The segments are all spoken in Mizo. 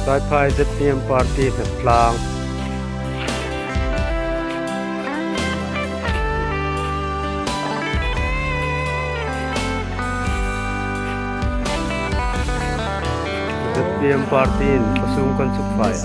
Saiphai zpm party hnatlang. Zpm party in pasung kan chuk fai a.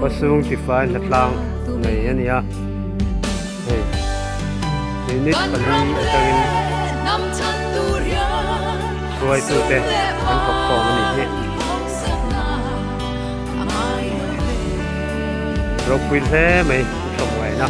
Pasung tifai hnatlang nei a ni a, hei unit pali atangin hruaitute an thawk khawm a nih hi. Ropui hle mai i tlawm ngaihna.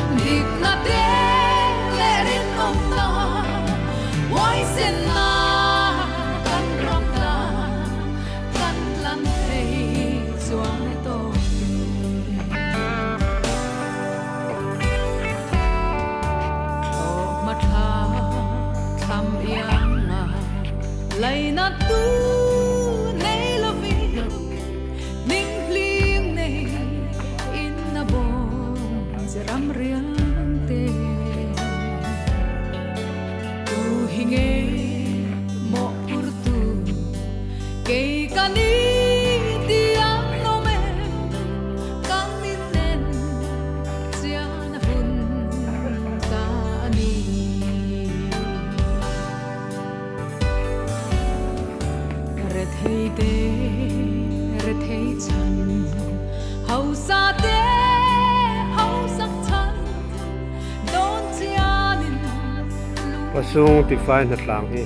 Pasung tifai hnatlang hi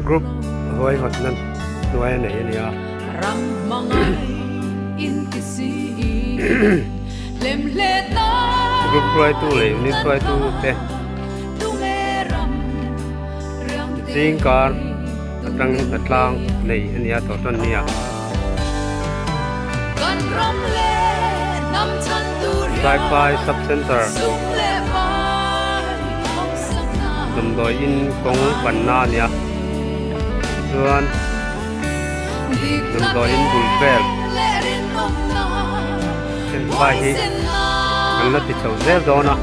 group huaihawtna hnuai a nei a nia. Group hruaitu leh unit hruaitu te zingkar atangin hnatlang nei a nia tawh tan nia. Saiphai Sub Centre damdawi in kawng panna a nia chuan damdawi in bul vel thenfai hi an la ti chho zel dawn a.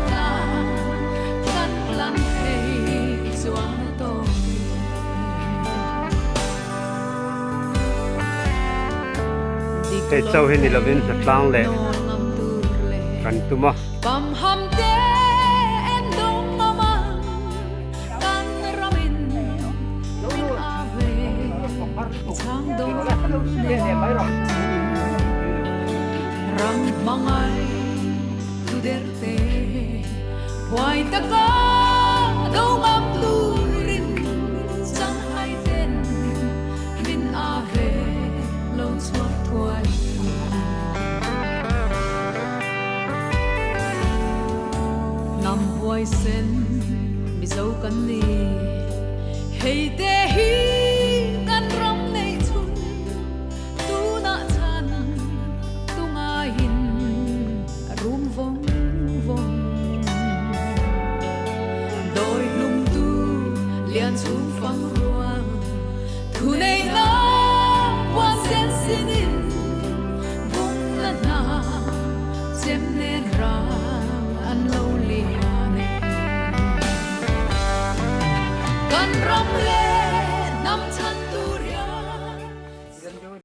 Hei chauh hi ni lovin hnatlang leh kan tum a.